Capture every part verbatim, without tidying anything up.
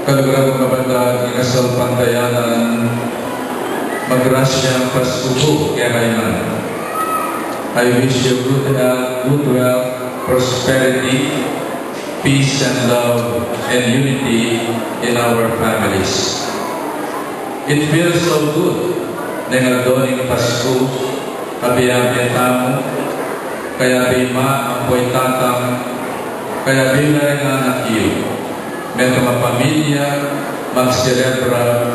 Kaluguran kung kapatad king kasalpantayanan, magrasyang Pasku pu kekayu ngan. I wish you good health, good wealth, prosperity, peace and love, and unity in our families. It feels so good neng aldo ning Pasku, kayabe tamu, kayabe i ma ampo i tata, kayabe la ring anak yu, metung a pamilya, magselebra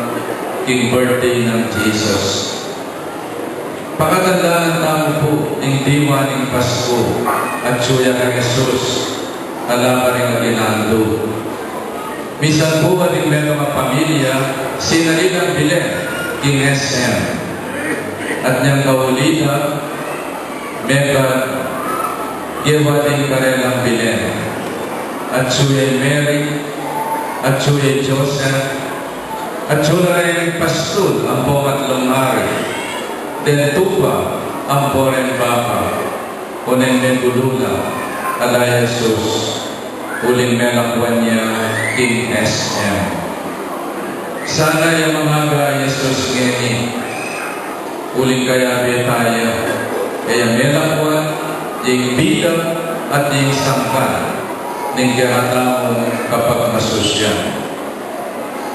king birthday nang Jesus. Pakatandaan tamu pu ing diwa ning Pasku, atyu ya kang Jesus, ala karing aginaldo. Misan pu ating metung a pamilya, sinalinan bilen king S M. At nyang kauli da, mekad, gewa ding karelang bilen. Atyu ya i Mary, atyu ya i Joseph, atyu la ring pastul ampo atlung ari, deng tupa ampo reng baka, oneng mebulula, ala i Jesus, uling melakwan ya king S M. Sana ya mangaga i Jesus ngeni, uling kayabe taya, e ya melakwan, ing bida at ing sangkan ning kekatamung kapagmasusyan.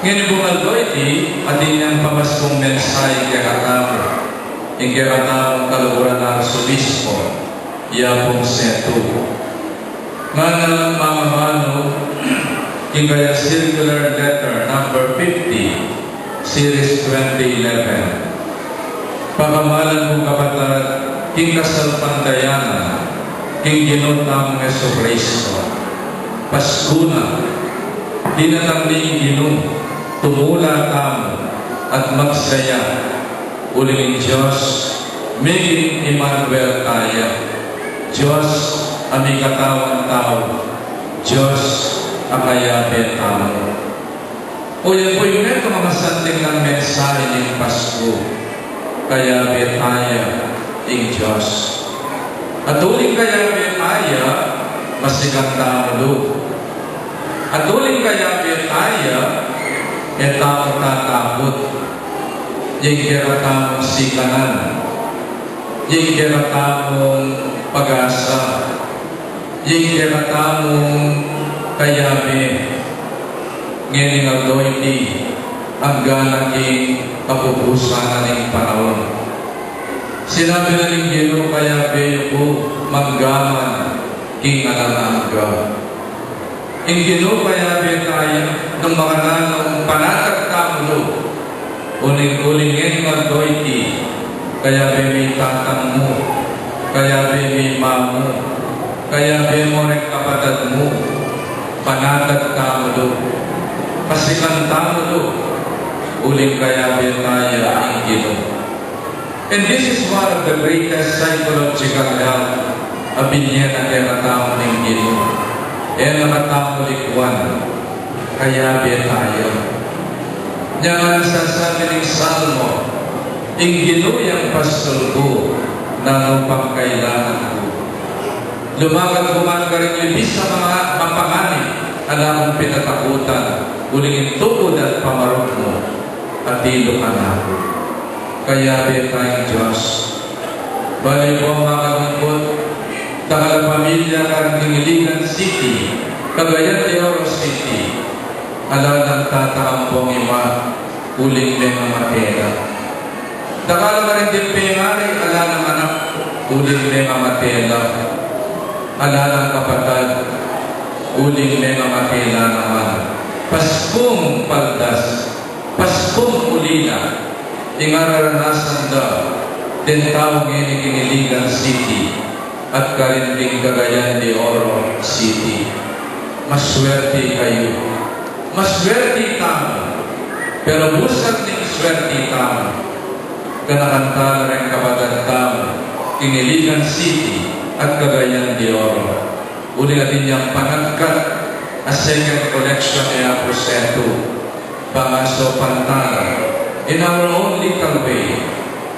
Ngeni pung aldo iti, atin yang pamaskung mensahe kekatamu ing kekatamung kaluguran a Arsobispo, ya pung setu. Ngana mamamanu king kayang circular letter number fifty, series twenty eleven. Pakamalan kung kapatad king kasalpantayanan king Ginu tamung Jesucristo. Pasku na, dinatang ning Ginu, tumula tamu at magsaya, uling ing Dios meging Emmanuel taya, Dios a mikatawan tau, Dios a kayabe tamu. O yan pu ing metung a masanting nang mensahe ning Pasku, kayabe taya ing Dios. At uling kayabe taya, masikan tamu lu. At uling kayabe taya, e tamu tatakut. Ing kekatamung sikanan, ing kekatamung pag-asa, ing kekatamung kayabe, ngening aldo iti, angga na king kapupusan na ning panaun. Sinabi na ning Ginu, kayabe yu pu manggaman king alang angga. Ing Ginu kayabe taya, nung makananu, panatag tamu lu. Uling, uling ngening aldo iti, kayabe mi tatang mu, kayabe mi ma mu, kayabe mu reng kapatad mu, panatag tamu lu, pasikan tamu lu, uling kayabe taya ing Ginu. And this is one of the greatest psychological help a binye na kekatamu ning Ginu. E na katamu likuan, kayabe taya. Nya ngan sasabi ning Salmo, ing Ginu yang pastul ku, nanu pang kailangan ku? Lumakad ku man karing libis a mapanganib, ala kung pinatakutan, uling ing tungud at pamaruk mu, atilu kanaku. Kayabe taya ing Dios. Bale pu, makalungkut, dakal a pamilya karin king Iligan City, Cagayan de Oro City, ala nang tata ampong ima, uling mengamate la. Dakal a karin ding pengari, ala nang anak, uling mengamate la. Ala nang kapatad, uling mengamate la naman. Paskung paldas, Paskung ulila, ing araranasan da deng tau ngeni king Iligan City at karin king Cagayan de Oro City. Maswerte kayu. Maswerte tamu. Pero busag ning swerte tamu, ganakan tala reng kapatad tamu king Iligan City at Cagayan de Oro. Uling atin yang panagkat a second collection ni Apo Setu. Pangasaupan tala, in our own little way,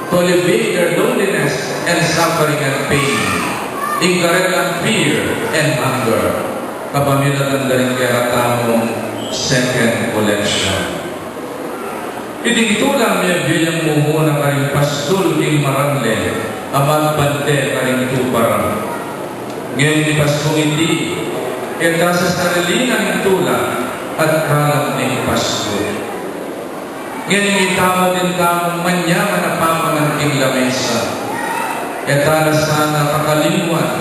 to alleviate their loneliness and suffering and pain, ing karelang fear and hunger, kapamilatan da ring kekatamung Second collection. Iting tula mebie yang mumuna karing pastul king maranle a magbante karing tuparan. Ngeni ing Paskung iti, e ta sasariling tula at kalam ning Pasku. Ngeni itamu ding tamu manyaman a pamangan king lamesa, e ta na sana kakalingwan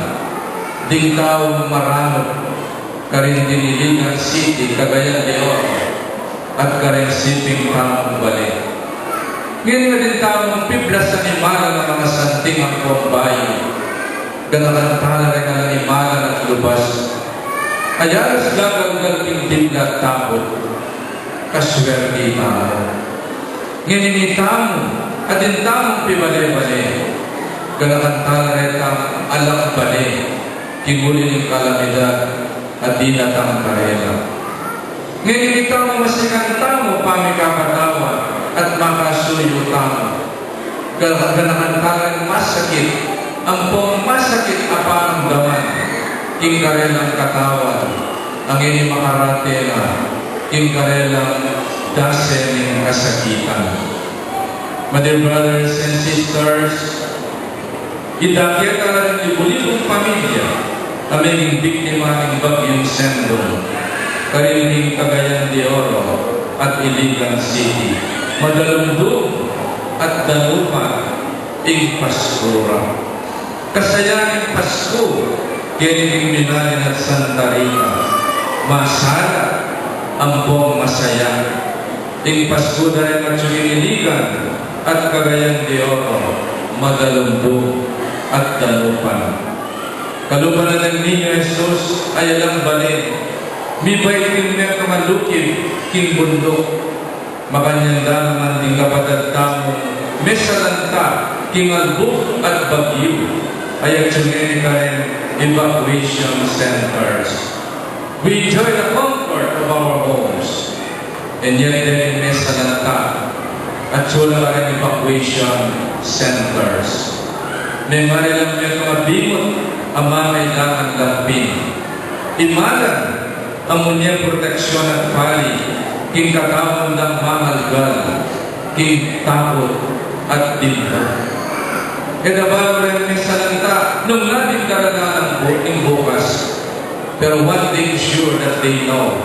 ding taung maranub karin ding Iligan City, Cagayan de Oro, at karing siping tamung bale. Ngeni nga ding tamung piblas animalan a makasanting ampong bayu, ganakan tala reng alang imalan at lubas a yaras gagalgal king dibla at taput. Kaswerti tamu. Ngeni itamu at ding tamung pibale-bale, ganakan tala retang alang bale king uli ning kalamidad a dinatang karela. Ngeni itamu masikan tamu pamikapatawad at makasuyu tamu. Ganakan tala reng masakit ampong masakit a paramdaman king karelang katawan a ngeni makarate na king karelang dase ning kasakitan. My dear brothers and sisters, ita keta la ring libu-libung pamilya a meging biktima ning Bagyung Sendong karin king Cagayan de Oro at Iligan City. Madalumdum at danupan ing Pasku ra. Kasayahan ning Pasku keni king Binalin at Santa Rita. Masala ampong masaya ing Pasku da reng atyu king Iligan at Cagayan de Oro. Madalumdum at danupan. Kalupa na nang Niño Jesus a alang bale, mibait king metung a lukib king bunduk. Makanyan da naman ding kapatad tamung mesalanta king albuk at bagyu a atyu ngeni karing evacuation centers. We enjoy the comfort of our homes, and yet deni mesalanta atyu la karing evacuation centers. Mengari lang metung a bingut a mangailangan lang pin. Imalan a munye proteksyon at pali king katawan dang mangalgal king takut at dimdam. E da balu reng mesalanta nung nadingdalan na lang bu-, ing bukas. Pero one thing sure that they know,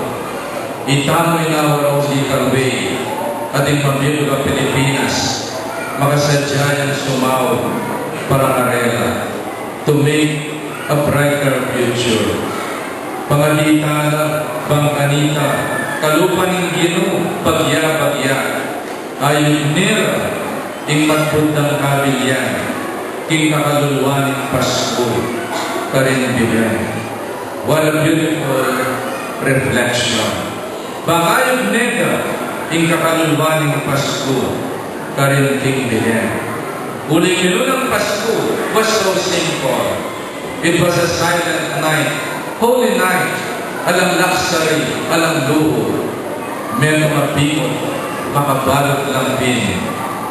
itamu in our own little way, atin mabilug a Pilipinas, makasadya yang sumaub para karela, to make a brighter future. Pangadi tala bang kanita, kalupa ning Ginu, bagya-bagya, ayub ne ra ing matbud dang kabilyan king kakaluluan ning Pasku karin Belen. What a beautiful reflection. Bang ayub ne ra ing kakaluluan ning Pasku karin king Belen. Uling ing lunang Pasku was so simple. It was a silent night, holy night, alang luxury, alang luho. Metung a bingut, makabalut lang pin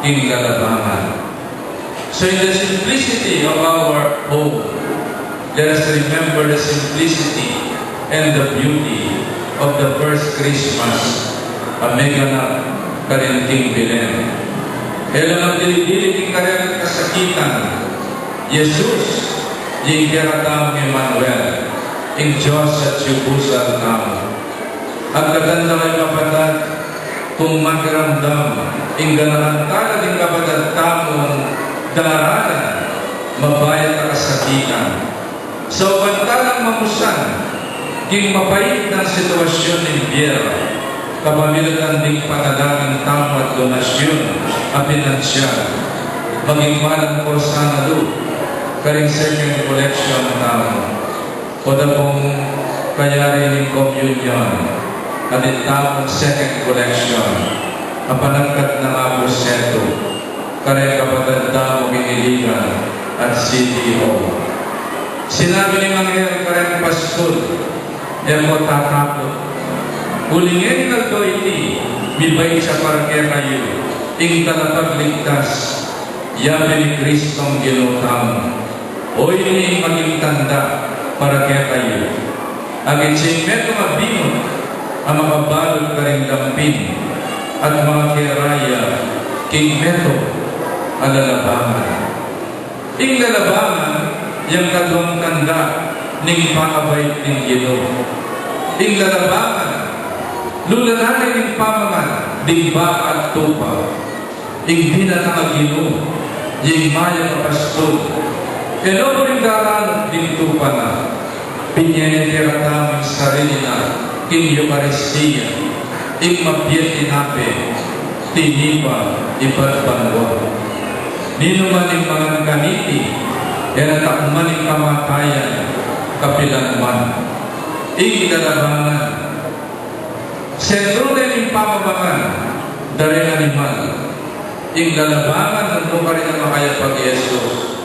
king lalabangan. So in the simplicity of our home, let us remember the simplicity and the beauty of the first Christmas a meganap karin king Belen. E la magdili-dili king karelang kasakitan, Jesus, ing kekatamung Emmanuel, ing Dios atyu busal tamu. Agkatan da kayu kapatad, kung makiramdam ing ganakan tala ding kapatad tamung daralan mabayat a kasakitan, saupan talang mamusan king mapait nang sitwasyun ning bie ra kapamilatan ding panalangin tamu at donasyun a pinansyal. Maging malam ko sana lu karing second collection tamu. O da pung kayari ning communion at ing tamung second collection a panangkat nang Apo Setu kareng kapatad tamung Iligan at C D O. Sinabi ning anghel kareng pastul, "E ko tatakut. Uling ing aldo iti, mibait ya para kekayu ing Talapagligtas, yabe ning Kristong Ginu tamu. Oyni ing maging tanda para kekayu. Aging metung a bingut a makabalud karing lampin at makakiraya king metung a lalabangan. Ing lalabangan, yang kaduang tanda ning pangabait ning Ginu. Ing lalabangan, lulanan ning pamangan ding baka at tupa. Ing binatang a Ginu, ing mayap a pastul, e no ring daranuk ding tupa na, binie ne kekatamu ing sarili na king Eukaristia, ing mabie a tinape, tinipa ibat banua. Ninuman ing mangan kaniti, e na takman ing kamatayan kapilan man. Ing lalabangan, sentru ne ning pamamangan da ring animal. Ing lalabangan nung nukarin a makayapag i Jesus,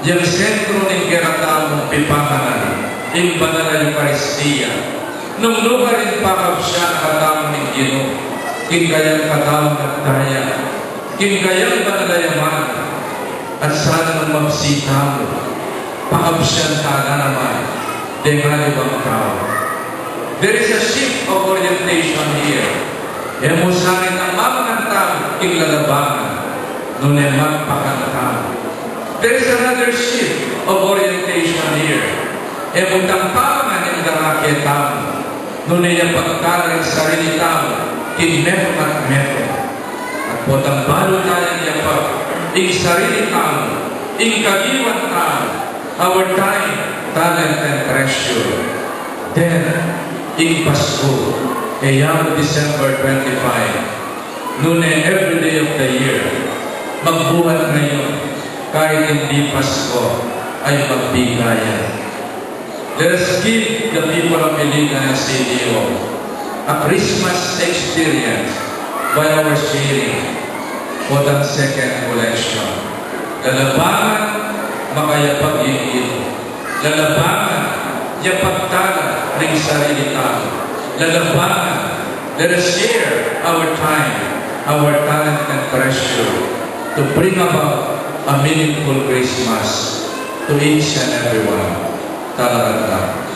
yang sentru ning kekatamung pipanganan, ing banal a Eukaristia, nung nukarin pakabsian na katamu ning Ginu king kayang katawan at daya, king kayang banal a yaman, at sana nung mabsi tamu, pakabsian tana naman deng aliwang tau. There is a shift of orientation here. E mu sa rin a mamangan tamu king lalabangan, nune magpakan tamu. There is another shift of orientation here. E mu tang pamangan ing darake tamu, nune yapag tala ing sarili tamu king metung at metung. At potang balu tayang yapag ing sarili tamu, ing kagiwan tamu, our time, talent, and treasure. Then, ing Pasku, e ya mu December twenty-five, nune every day of the year, magbuhat ngayon, kahit hindi Pasko, ay magbigayan. Let us give the people of Iligan and C D O a Christmas experience by our sharing for the second collection. Lalabangan, makayapag ing Ginu. Lalabangan, yapag tala ring sarili tamu. Lalabangan, let us share our time, our talent and treasure to bring about a meaningful Christmas to each and everyone. Talaga.